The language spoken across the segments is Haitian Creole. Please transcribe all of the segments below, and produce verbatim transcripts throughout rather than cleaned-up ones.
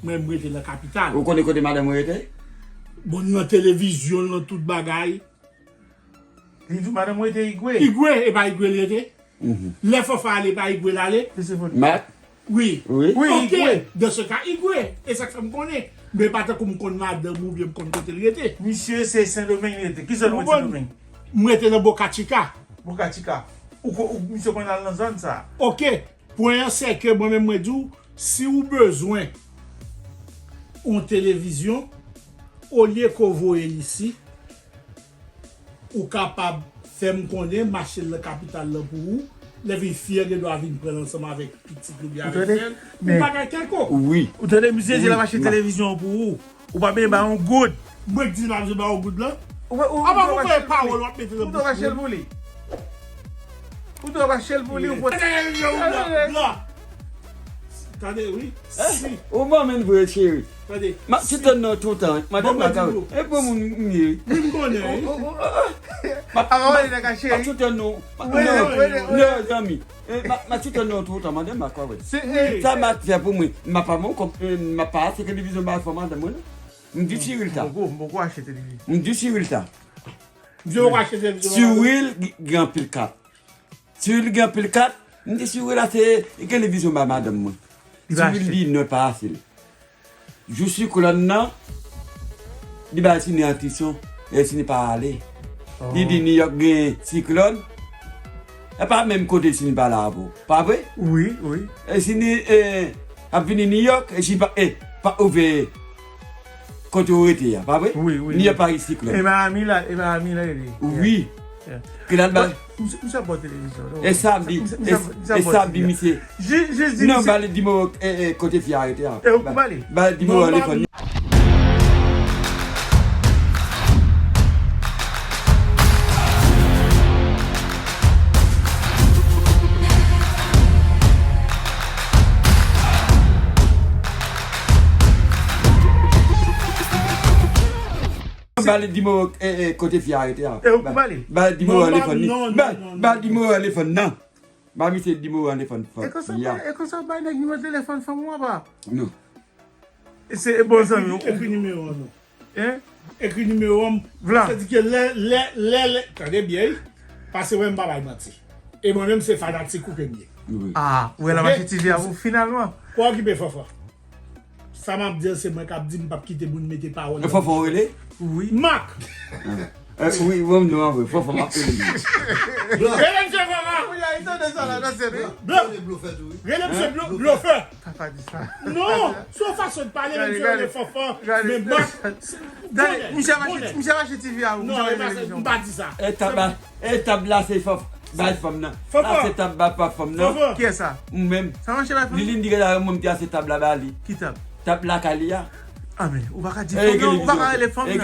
Mwen, m rete nan kapital. Ou konnen kote madanm ou rete? Bon, nan televizyon, nan tout bagay. Li di w madanm ou rete Igwe? Igwe, e pa Igwe li rete? Lè Fanfan ale, e pa Igwe l ale? Mak? Wi. Wi, Igwe. Dans ce cas, Igwe. E sa k fè m konnen. Men pa tankou m konn madanm ou oubyen m konn kote l rete. Misye, se Sendomeng li rete. Ki zòn ou rete Sendomeng? M rete nan Boca Chica. Boca Chica. Ou, misye konn al nan zòn sa? Oke. Pwen an, se ke mwen menm mwen di w, si w bezwen yon televizyon, olye ke w voye l isi, ou kapab fè m konnen, m achte l nan kapital lan pou ou. Lè vin fi an gen dwa vin pran l ansanm avèk pitit li oubyen avèk sè l, yon bagay kèlkonk. Wi. Ou tande misye di l ap achte televizyon an pou ou. Ou pa bezwen bay yon goud. Mwen k di l pa bezwen bay yon goud lan. Ou pa ou Apa pou voye pawòl w ap mete nan bouch mwen. Ou tou ap achte l pou li. Ou tou ap achte l pou li ou pote. Tande, yo, ou la, la. Tande, wi. Si. Ou ban men vre, cheri. Tande. M ap toutan nan toutan. Madanm Maka, e bon moun m ye. Wi, m konnen, wi. Apa w ale nan ka, cheri? M ap toutan nou. Non, non, zanmi. M ap toutan nou toutan, madanm Maka, wi. Sa m ap fè pou mwen. M ap pa bon kòb, m ap pa achte televizyon bay fanm madanm mwen, non. M di Cyril sa. M poko, m poko achte televizyon. M di Cyril sa. Cyril gen anpil kat. Cyril gen anpil kat. M di Cyril la se televizyon bay madanm mwen. Cyril di non pa ase l. Jou siklòn nan, li bay Sini antisyon, e Sini pa ale. Li di New York gen siklòn. E pa menm kote Sini pa la avè w. Pa vre? Wi, wi. E Sini ap vini New York, e Sini pa, e, pa ouvè kote w rete a, pa vre? Wi, wi. New York pa gen siklòn. E Miami la, e Miami la, e li. Wi. Ke l al ba. Misye ap bò televizyon. E sa m di, e sa m di misye. Jis di misye. Non, ba li di mwen kote fi a rete a. E ou ba li. Ba li di mwen rele fanm. Ba li di mwen kote fi a rete a. E ou ki ba li? Ba li di mwen rele fanm nan. Ba li di mwen rele fanm nan. Ba misye di mwen rele fanm fi a. E konsa w bay nèg nimewo telefòn fanm ou apa? Non. E se e bon zanmi w. Ekri nimewo an non. Hein? Ekri nimewo an. Vla. Sa di ke lè, lè, lè, lè. Tande byen wi. Paske mwen m pa bay manti. E mwen menm se fanatik ou ke m ye. Ah, ou wè l ap achte TV a pou finalman. Pa okipe Fanfan. Sa m ap di an se mwen k ap di, m p ap kite moun mete pawòl nan bouch mwen. Fanfan w rele? Wi. Mak! Wi, bon m non an vre, Fanfan m ap rele. Rele msye Fanfan! Rele msye blofè tou wi. Rele msye blofè! Papa di sa. Non, se yon fason de pale, menm si w rele Fanfan, men Mak. Misye ap achte TV a ou misye ap achte televizyon. Non, e pa sa, m pa di sa. E tab la, e tab la se Fanfan bay fanm nan. Fanfan. Se tab bay pa fanm nan. Fanfan. Kiyès sa? Ou menm. Sa mache bay fanm nan? Lilin di gade mwen m te achte tab la ba li. Ki tab? Tab la kay li a. Ah men, ou pa ka di fanm nan, ou pa ka rele fanm nan.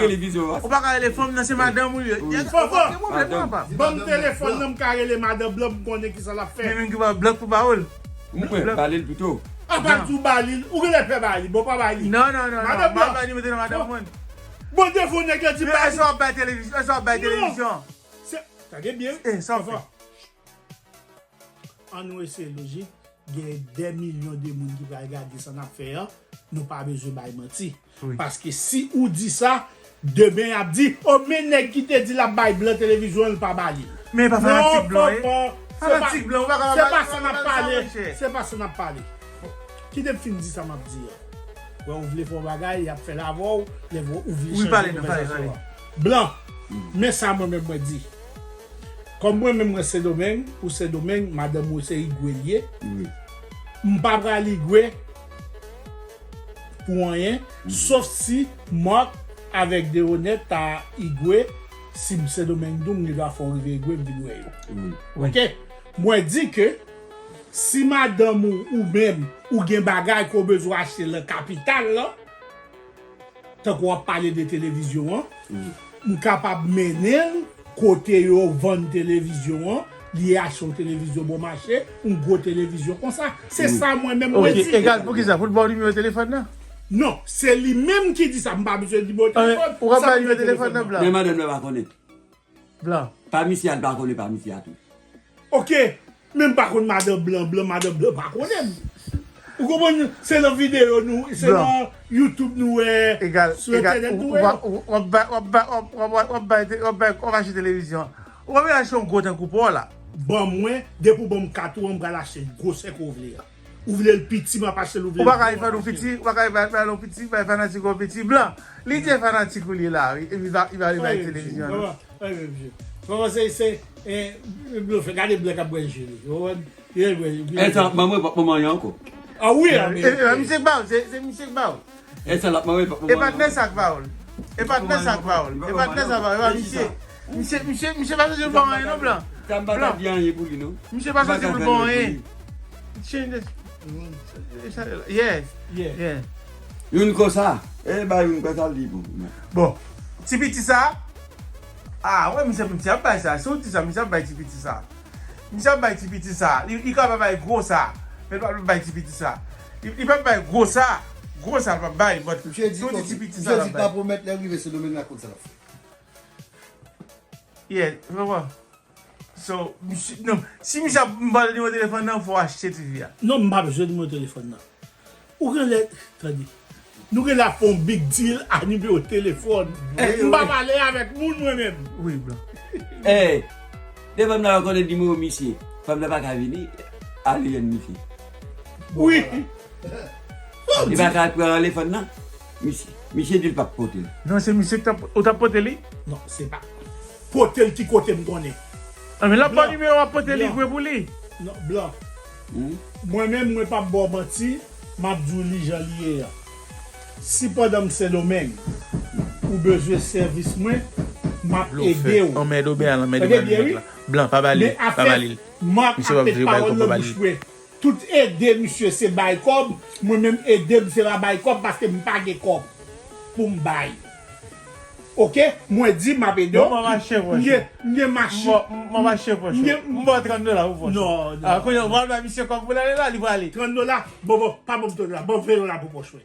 Ou pa ka rele fanm nan, se madanm ou ye. Fanfan, ban m telefòn nan, m ka rele madan Blan pou m konnen kisa l ap fè. Li menm ki ba Blan pou ba ou l. Mwen, ba li l pito. Apa di w ba li l, ou genlè pè ba li, bon pa ba li. Non, non, non, non, m ap ba nimewo telefòn madanm mwen. Bon, devan nèg la di ba li. Èske w ap bay televizyon? Èske w ap bay televizyon? Tande byen. Fanfan. Ann nou eseye lojik. Gen dè milyon de moun ki pral gade sa n ap fè an, nou pa bezwen bay manti. Paske si ou di sa, demen y ap di, o men nèg ki te di l ap bay blan televizyon an, l pa ba li l. Men e pa fanatik blan w ye? Fanatik blan, ou pa ka bay blan televizyon an. Se pa sa n ap pale. Se pa sa n ap pale. Kite m fin di sa m ap di an. Wè ou vle fè yon bagay, y ap fè l avè w, lè ou vle chanje konvèsasyon an. Blan, men sa mwen menm mwen di. Kòm mwen menm mwen Sendomeng, ou Sendomeng, madanm ou se Igwe l ye. M pa pral Igwe pou anyen, sof si Marc avèk Deronette ta Igwe, si m Sendomeng tou, m gen dwa fè w rive Igwe, m vin wè yo. Oke? Mwen di ke si madanm ou, ou menm, ou gen bagay ke w bezwen achte nan kapital lan, tankou w ap pale de televizyon an, m kapab mennen l kote yo vann televizyon an, li achte yon televizyon bon mache, yon gwo televizyon konsa. Se sa mwen menm mwen di. Egal, poukisa? Pou l ba w nimewo telefòn nan? Non, se li menm ki di sa. M pa bezwen nimewo telefòn. Ou ka ba nimewo telefòn nan, Blan. Men madanm nan pa konnen. Blan. Pa misye a, l pa konnen pa misye a tou. Oke. Men m pa konn madan blan, blan, madan blan pa konnen m. Ou konprann? Se nan videyo nou, se nan YouTube nou wè, sou entènèt nou wè. Egal, egal, w ap bay, w ap bay, w ap, w ap, w ap bay, w ap bay, w ap achte televizyon. Ou pa vle achte yon gwo tankou pa w la. Ban mwen, depi w ban m kat ou an, m pral achte gwosè ke w vle a. Ou vle l piti, m ap achte l, ou vle l gwo, m ap achte l. Ou pa ka fè nou piti, ou pa ka fè nou piti, bay fanatik ou piti. Blan, li di fanatik ou li ye la, wi, epi li va, li va, li va bay televizyon an. Kòman, kòman, kòman se, se, eh, blofè, gade blan k ap bwè ji li. Ou konprann? Li bwè, li bwè. Etan, manman, manman, manman, ankò. Ah wi, ah, men, eh, eh, misye k ba w, se, se misye k ba w. E sa l ap mande, pa pou mwen. E patnè sa k ba w l. E patnè sa k ba w l. E patnè sa k ba w l. E pa misye. Misye, misye, misye pa santi l ba w anyen non, Blan. Sa m pa ka di anyen pou li non. Misye pa santi l ba w anyen. Change this. Yeah. Yeah. Youn konsa. E ba youn konsa li pou. Bon. Ti piti sa. Ah, wè, misye, misye ap bay sa. Si w di sa, misye ap bay ti piti sa. Misye ap bay ti piti sa. Li, li kapab bay gwo sa. Men li p ap bay ti piti sa. Li, li p ap bay gwo sa. Gwo sa li p ap bay. But si w di ti piti sa, l ap bay. Misye di pa pwomèt lè rive Sendomeng la konn sa l ap fè. Yeah, w konprann? So, misye, non, si misye ap ba w nimewo telefòn nan, fò w achte T V a. Non, m pa bezwen nimewo telefòn nan. Ou gen lè, tande. Nou gen la fè yon big deal a nimewo telefòn. M pa pale avèk moun mwen menm. Wi, Blan. Ey, devan m la yo konnen nimewo misye. Fanm nan pa ka vini, ale jwenn misye. Wi. Li pa ka pran telefòn nan. Misye, misye di l p ap pote l. Non, se misye ki t ap, ou t ap pote li? Non, se pa. Pote l ki kote m konnen. Ah, men l ap ba w nimewo w ap pote li vre pou li. Non, Blan. Mwen menm, mwen p ap ba w manti, m ap di w li jan li ye a. Si pandan m Sendomeng, ou bezwen sèvis mwen, m ap ede w. Anmède w, byen, anmède w, anmède w la. Blan, pa ba li, pa ba li. Misye p ap vire bay kòb pou ba li. Tout ede misye se bay kòb, mwen menm ede m se pa bay kòb paske m pa gen kòb pou m bay. Oke, mwen di m ap ede w. Bon, m ap achte pòch ou. M gen, m gen machin. Bon, m ap achte pòch ou. M ba w trant dola pou pòch ou. Non, non. Ah, kounye a, ou pral bay misye kòb pou l ale la, li prale. Trant dola? Bon, bon, pa ban m trant dola. Ban m ven dola pou pòch mwen.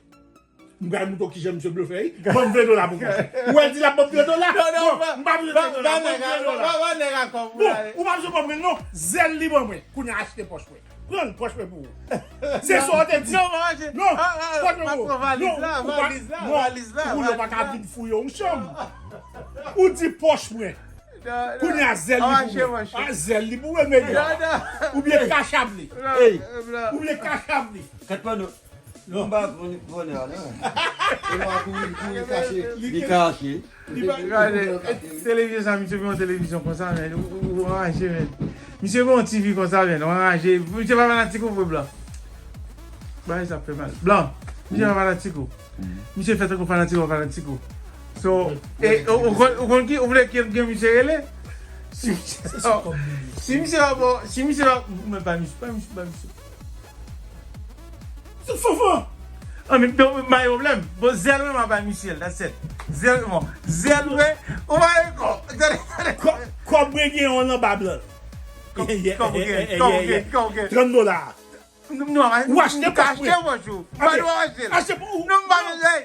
M pral montre w kijan misye blofè, wi. Ban m ven dola pou pòch ou. Ou wè l di l ap ban m ven dola? Non, non, bon, m pa bezwen trant dola. Ban m ven dola. Bon, ou pa bezwen ban m ven non. Zèl li ban mwen. Kounye a achte pòch mwen. Pran l, pòch mwen pou ou. Se sa w te di. Non, m ap achte. Non, pòch mwen pou ou. Valiz la, valiz la, valiz la. Ou konnen w pa ka vin fouye yon chanm. Ou di pòch mwen. Kounye a zèl li pou mwen. A zèl li pou mwen, men. Oubyen kachap li. Ey. Oubyen kachap li. Kat pa nou. Non. M pa konnen, konnen, non. E pa kouri, kouri kache. Li kache. Gade, televizyon sa, misye gen yon televizyon konsa, men. Ou, ou, ou anraje, men. Misye gen yon T V konsa, men. Ou anraje. Misye pa fanatik ou vre, Blan. Bagay sa ap fè mal. Blan, misye pa fanatik ou. Misye fè tankou fanatik ou, fanatik ou. So, e, ou, ou konn, ou konn ki, ou vle ki gen misye rele? Si, si misye pa bon, si misye pa, men pa misye, pa misye, pa misye. Fanfan! An, men, men, pa gen pwoblèm. Bon, zèl mwen, m ap bay misye l, that's it. Zèl mwen, zèl mwen, ou pa gen kòb. Tande, tande. Kò-, kòb mwen gen yon anba blan. Kòb, kòb ou gen, kòb ou gen, kòb ou gen. Trant dola. Ou achte pòch ou. Ou pa dwe achte l. Achte pou ou. Non, m pa bezwen.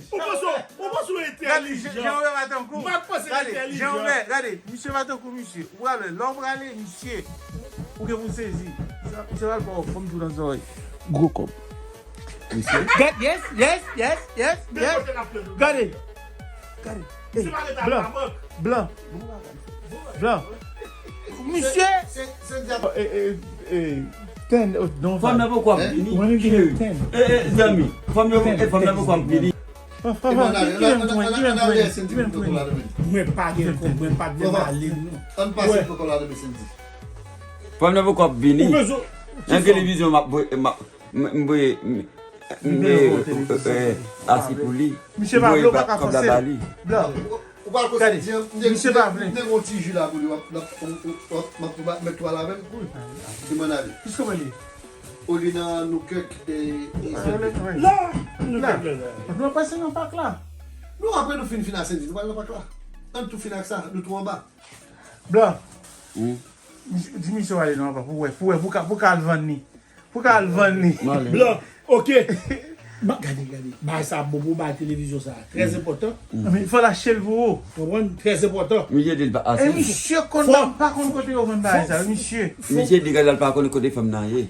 Ou panse, ou panse ou entèlijan. Gade, Jean Robert pa tankou. M pa panse l entèlijan. Jean Robert, gade, misye pa tankou misye. Ou prale, lè w prale, misye, ou gen pou sezi. Sa, sa pral ba w fanm tou nan zòrèy. Gwo kòb. Misye. Gad, yes, yes, yes, yes, yes. Gade. Gade. Ey, blan. Blan. Blan. Misye. Ten, oh, non. Fanm nan poko ap vini. Cheri. Eh, eh, zanmi. Fanm nan, eh, fanm nan poko ap vini. Mwen pa gen kòb, mwen pa t vle ale, non. Ann pase poko la demen Sendy. Fanm nan poko ap vini. Nan televizyon, m ap, m ap, m, m, m, m, eh, asi pou li. Misye pa vle, ou pa ka fòse l. Blan. Ou pa konn di, m te, m te, m te gon ti ji la pou li, w ap, w ap, w ap, m ap met twal avè l pou l. Li mann ale. Piske mwen li. Oli nan nou kèk, e, e, la, nou kèk la. Nou pase nan pak la. Non, apre nou fin, fin a Sendy, nou pral nan pak la. Ann tou fin ak sa, nou tou anba. Blan. Di misye w ale nan anba pou wè, pou wè, pou ka, pou ka al vann li. Pou ka al vann li. Blan, oke. Gade, gade. Bagay sa bon pou bay televizyon sa. Trè enpòtan. Men fò l achte l pou ou. Konprann? Trè enpòtan. Misye di l pa ase. E misye konn pa, pa konn kote yo vann bagay sa, misye. Misye di gade l pa konn kote fanm nan ye.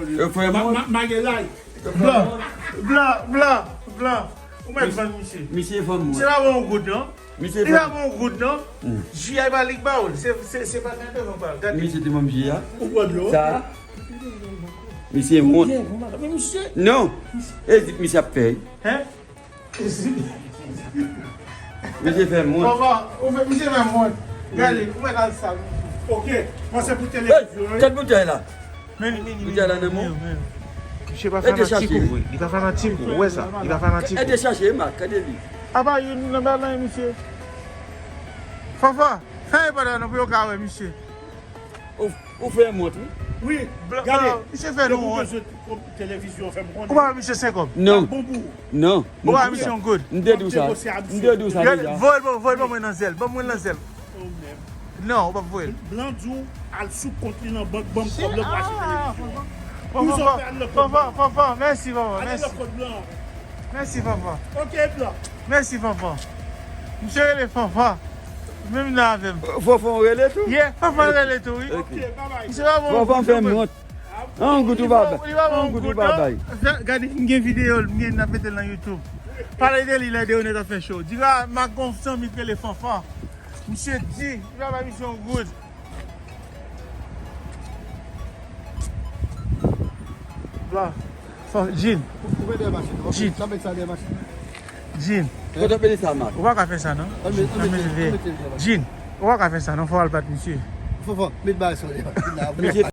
vòlè. Yo fè mwen. Ma- ma- Magelay. Blan, blan, blan, blan. Ou mèt vann misye. Misye vann mwen. Misye pa bon goud, non. Misye vann. Li pa bon goud, non. Ji a pa li k ba ou l. Se, se, se pa nan nan ba l. Gade. Misye te ban m ji a. Ou bwè dlo. Sa. Misye wont. Byen, bon bagay. Men misye. Non. E di misye ap fè. Hein? Misye fè mwen. Papa, ou fè, misye fè mwen. Gade, ou mèt al sal. Ok, mwen se pou televizyon, wi. Tèt boutèy la. Men, men, men, boutèy la nan men. Misye pa fanatik ou vre. Li pa fanatik ou. Ou wè sa? Li pa fanatik ou. Ede chache, Mak, gade li. Apa youn nan ba nan misye. Fafa, sa e pa la non pou yo ka wè misye. Ou, ou fè mont, wi. Wi, gade. Misye fè nou wont. Televizyon fè m konnen. Ou pa misye senkòb. Non. Bon pou ou. Non. Ou pa misye yon goud. M te di w sa. M te di w sa deja. Voye l ban, voye l ban mwen nan zèl. Ban mwen nan zèl. Non, ou p ap voye l. Blan di w al sou kont li nan bank, ban m kòb la pou achte televizyon. Pou sa w fè al nan kòb Blan. Fanfan, mèsi, Fanfan, mèsi. Al nan kòb Blan. Mèsi, Fanfan. Ok, Blan. Mèsi, Fanfan. Misye rele Fanfan. Menm nan avè m. Fanfan rele tou? Yeah, Fanfan rele tou, wi. Ok, babay. Misye pa bon. Fanfan fè m wont. An goud ou pa bay. An goud ou pa bay. Gade, m gen videyo l, m gen n ap mete l nan YouTube. Pale de li lè de onèt ap fè show. Di la, m ak gon zanmi k rele Fanfan. Misye di, li pa bay misye yon goud. Blan. Fò, Jin. Jin. Jin. Kote w mete sa, Mak? Ou pa ka fè sa, non. Jin, ou pa ka fè sa, non. Fò w al bat misye. Fò, fò, met bagay sou li. Misye